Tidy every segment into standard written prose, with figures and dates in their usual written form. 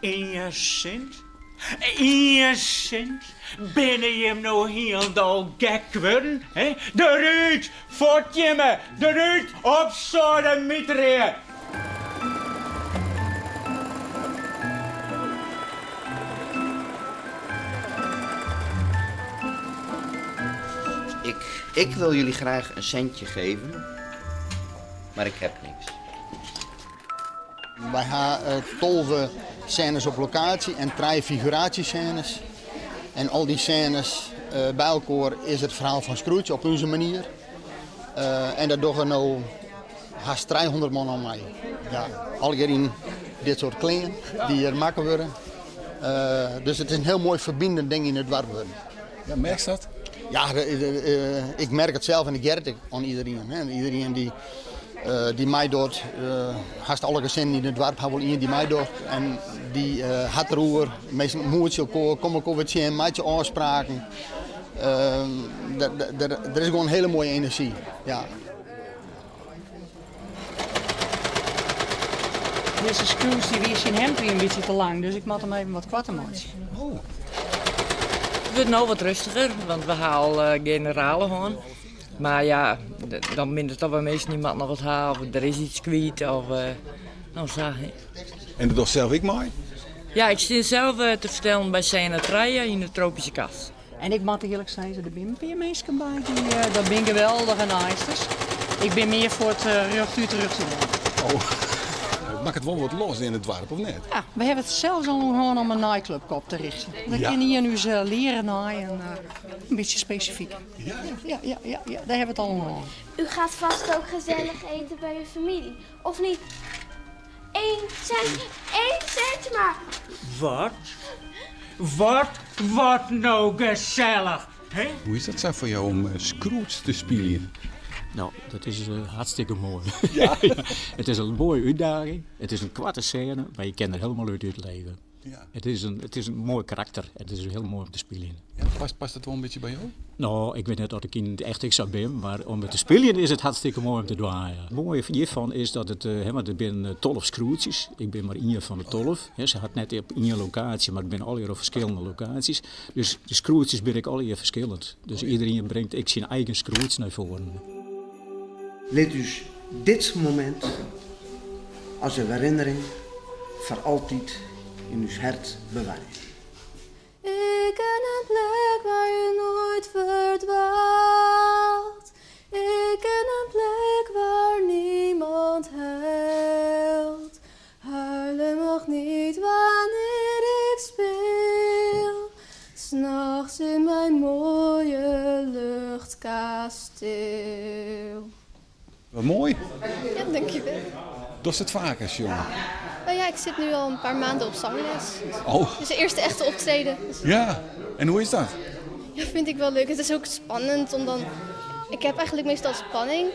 Ien sint? Ien sint? Binne jim no hielendal gek wurden, hè? Derút! Fuort jimme! Derút! Opsoademiterje! Ik, ik wil jullie graag een centje geven, maar ik heb niks. Wy ha 12 sênes op lokaasje en trije figuraasjesênes. En al dy sênes by elkoar is it ferhaal fan Scrooge op ús manier. En dat dogge no hast 300 man oan mei. Ja, allegear yn dit soart klean dy't hjir makke wurde. Dus it is in hiel moai ferbinend ding yn it doarp wurden. Ja, merkst dat? Ja, ik merk it sels en ik hear it ek oan iderien. Iderien dy't dy't meidocht, hast alle gesinnen yn it doarp ha wol ien dy't meidocht. En dy hat deroer, minsken moetsje elkoar, komme elkoar wer tsjin, meitsje ôfspraken. Der is gewoan in hiele moaie enerzjy. Ja. Dizze Scrooge dy wie syn hemd wie in bytsje te lang, dus ik moat him even wat koarter meitsje. Oh. It wurdt no wat rêstiger, want we ha al generale hân. Mar ja, dan binne der toch wer minsken dy moatte noch wat ha of der is yts kwyt of no sa. En do dochst sels ek mei? Ja, ik stean sels te fertellen by sêne trije yn de tropyske kas. En ik moat earlik sizze, der binne in pear minsken by dy't dat binne geweldige naaisters. Ik bin mear foar it rjochtút rjochtyn. Oh, it makket wol wat los yn it doarp, of net? Ja, we hawwe it sels al oer hân om in naaiklupke op te rjochtsjen. Dan kin ien ús leare naaien, in bytsje spesifyk. Ja, ja, ja, ja, ja, dêr hawwe we it al oer hân. U gaat vast ook gezellig eten bij uw familie, of niet? Eén cent, één centje maar. Wat? Wat? Wat no gesellich, hè? Hoe is dat sa foar jou om Scrooge te spyljen? No, dat is hartstikke moai. Ja? It is in moaie útdaging. It is in koarte sêne, mar je kinne der hielendal út útleve. Ja. It is in, it is in moai karakter en it is hiel moai om te spyljen. Ja, past, past it wol in bytsje by jo? No, ik wit net oft ik yn it echt ek sa bin, mar om it te spyljen is it hartstikke moai om te dwaan. Ja. It moaie hjirfan is dat it, hè, want it binne 12 Scrooges, ik bin mar ien fan de 12. Hè, se hat net op ien lokaasje, mar it binne allegear op ferskillende lokaasjes. Dus de Scrooges binne ek allegear ferskillend. Dus iderien bringt ek syn eigen Scrooge nei foaren. Lit ús dit momint as in herinnering foar altyd yn ús hert bewarje. Ik ken een plek waar je nooit verdwaalt. Ik ken een plek waar niemand huilt. Huilen mag niet wanneer ik speel. 's Nachts in mijn mooie luchtkasteel. Wat moai. Ja, dankjewel. Dochst it faker, sjonge? Oh ja, ik zit nu al een paar maanden op zangles. Oh. Het is de eerste echte optreden. Dus... Ja, en hoe is dat? Ja, vind ik wel leuk. Het is ook spannend om dan... Ik heb eigenlijk meestal spanning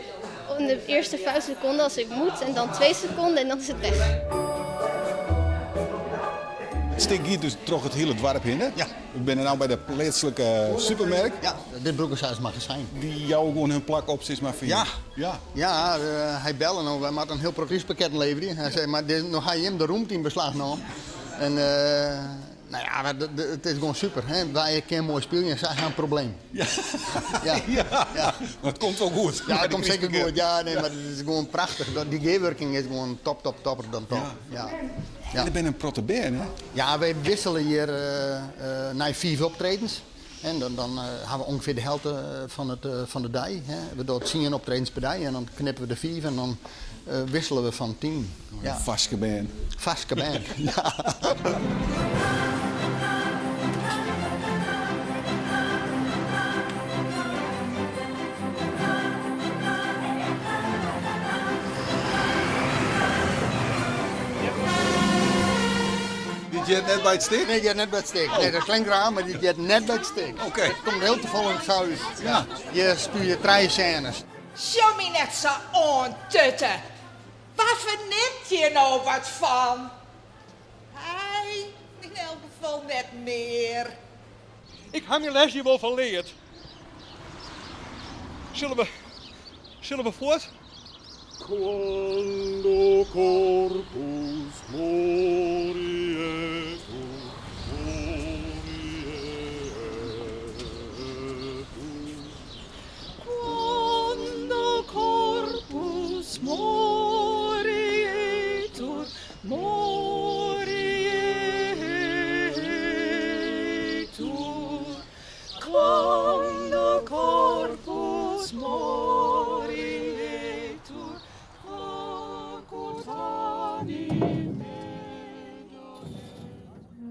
in de eerste 5 seconden als ik moet en dan 2 seconden en dan is het weg. It stik giet dus troch it hiele doarp hinne. Ja. We binne no by de pleatslike supermerk. Ja, dit brûke se as magazyn. Dy jouwe gewoan hun plak op sis mar foar Ja. Ja. Ja, hy belle no, wy moatte in hiel protte yspakketten leverje. Hy sei, mar dit, no ha jim de rûmte yn beslach nommen. En no ja, it is gewoan super. Hè? Wy kinne moai spylje en sy ha in probleem. Ja. Ja. Ja. Mar it komt wol goed. Ja, it komt seker goed. Ja, nee, mar it is gewoan prachtich. Dy gearwurking is gewoan top, top, topper dan top. Ja. Ja. En der binne in protte bern, hè? Ja, wy wissele hjir nei fiif optredens. En dan, dan ha we ûngefear de helte fan, it, fan de dei. Hè. We dogge 10 optredens per dei en dan knippe we de fiif en dan wissele we fan team. Ja. Farske bern. Farske bern, ja. Dit heart net by it stik? Nee, dit heart net by it stik. Nee, dat klinkt raar, mar dit heart net by it stik. Oké. Dat komt hiel tafallich sa út. Ja. Hjir spylje trije sênes. Sjoch my net sa oantutte. Wa fernimt hjir no wat fan? Hy yn elk gefal net mear. Ik ha myn les hjir wol fan leard. Sille we, sille we fuort? Quando corpus moriens.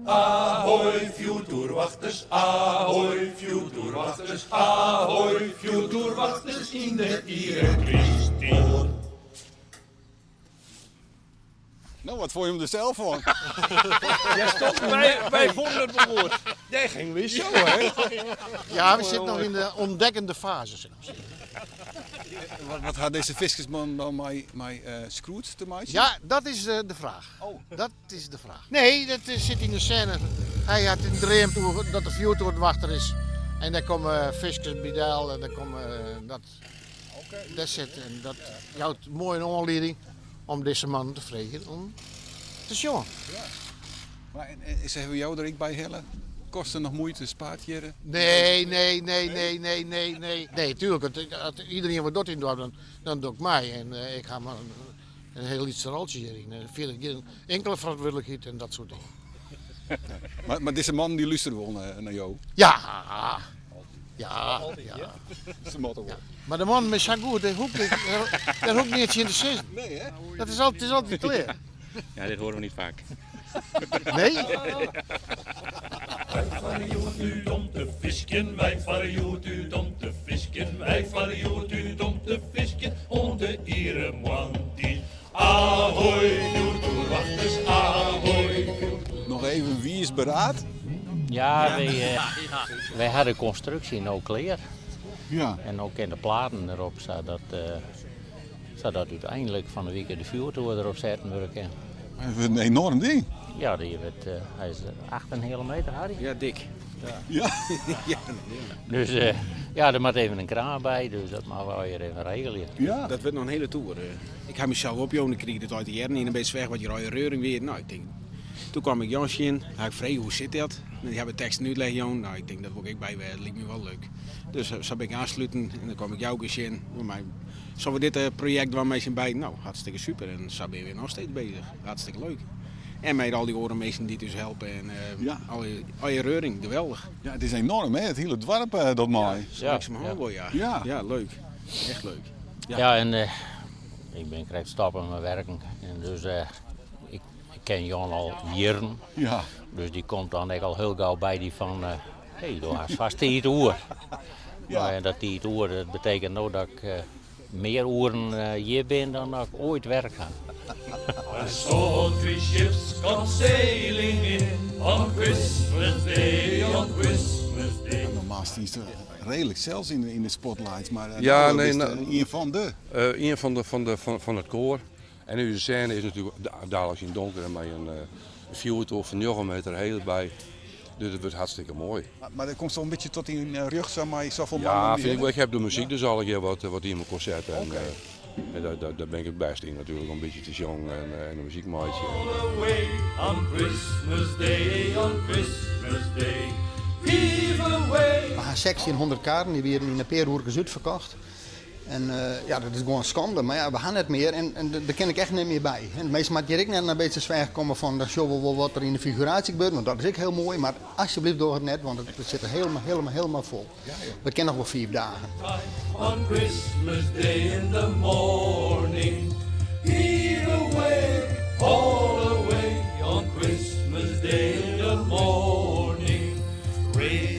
Ahoy, fjoertoerwachters, ahoy, fjoertoerwachters, ahoy, fjoertoerwachters yn de iere krysttiid. Nou, wat fûn jim der sels fan? Ja, stop. Wij vonden het wel goed. Jij ging weer zo, hè? Ja, we zitten nog in de ontdekkende fase. Zeg maar. Wat hat dizze fiskersman dan mei Scrooge te meitsjen? Ja, dat is de fraach. Dat is de fraach. Nee, dat sit yn de sêne. Hy hat in dream dat de fjoertoerwachter is. En dêr komme fiskers by del en dan komme dat. Dêr sit en dat jout moai in oanlieding om dizze mannen te freegjen om te sjongen. Ja. Mar en se hawwe jou der ek by helle? Kosten noch muoite spaard hjirre? Nee, nee, nee, nee, nee, nee, nee. Nee, tuurlijk, as iedereen wat docht yn it doarp, dan, dan doch ik mei. En ik ha mar in hiel lyts roltsje hjiryn. Fierder gjin inkele ferantwurdlikheid en dat soart dingen. Mar dizze mannen dy lústere wol nei jo? Ja, ja, ja. Se moatte wol. Mar de mannen binne sa goed, dêr hoech ik neat tsjin te sizzen. Dat is altyd, is altyd klear. Ja, dit horen we niet vaak. Nee? Wy farre hjoed út om te fiskjen, wy farre hjoed út om te fiskjen, wy farre hjoed út om te fiskjen oant de iere moarntiid. Ahoy, fjoertoerwachters, ahoy. Noch even wiis beraad? Ja, wy ha de konstruksje no klear. Ja. En no kinne de platen derop, sadat sadat úteinlik fan 'e wike de fjoertoer derop setten wurde kin. Dat wurdt in enoarm ding. Ja, dy wurdt, hy is 8,5 meter, Harry. Ja, dik. Ja. Ja. Dus ja, der moat even in kraan by, dus dat moatte we allegear even regelje. Ja. Dat wurdt noch in hiele toer. Ik ha mysels opjûn, ik krige dit altyd te hearren yn in bytsje weg wat hjir allegear reuring wie. Nou, ik tink, doe kwam ik Jan sjen, ha ik frege hoe sit dat? En dy hawwe tekst en útleg jûn. Nou, ik tink dat wol ik ek by wêze, liket my wol leuk. Dus sa bin ik oansluten en dan kwam ik Jouke sjen. Mei, Sille we dit projekt dwaan mei syn beiden? Nou, hartstikke super. En sa binne we noch steeds bezich. Hartstikke leuk. En mei al dy oare minsken dy't ús helpe en al dy reuring, geweldich. Ja, it is enoarm hè, it hiele doarp docht mei. Ja, ja. wol, ja. Ja. Ja, leuk. Echt leuk. Ja, ja en ik bin krekt stoppe mei werken en dus ik ken Jan al jierren. Ja. Dus dy komt dan ek al hiel gau by dy fan, hé, do hast fêst tiid oer. Ja. En dat tiid oer, dat betekent no dat ik mear oeren hjir bin dan dat ik oait werkt ha. I saw three ships come sailing in on Christmas Day, on Christmas Day. Normaal stiest reedlik sels yn de spotlights, mar Ja, no nee, bist nou, ien fan de. Ien fan it koar. En ús sêne is natuerlik daliks yn it donker mei in fjoertoer fan 9 meter heech by. Dus it wurdt hartstikke moai. Mar dêr komst al in bytsje tot dyn rjocht sa mei safolle mannen Ja, om dy fyn ik hinne? wol. Ik ha de muzyk dus allegear wat yn elkoar set. En dêr bin ik it bêste yn natuerlik, om in bytsje te sjongen en de muzyk meitsje. All away on Christmas Day, on Christmas Day. Heave away. We ha 1600 kaarten, dy wienen yn in pear oerkes útferkocht. En ja, dat is gewoan skande. Mar ja, we ha net mear en dêr kin ik echt net mear by. En de minsken moatte hjir ek net in bytsje sweach komme fan dan sjogge we wol wat der yn de figuraasje gebeurt, want dat is ek hiel moai. Mar asjebleaft doch it net, want it sit der helemaal, helemaal, helemaal fol. We kinne noch wol fiif dagen. On Christmas Day in the morning, heave away, haul away. On Christmas Day in the morning, raise.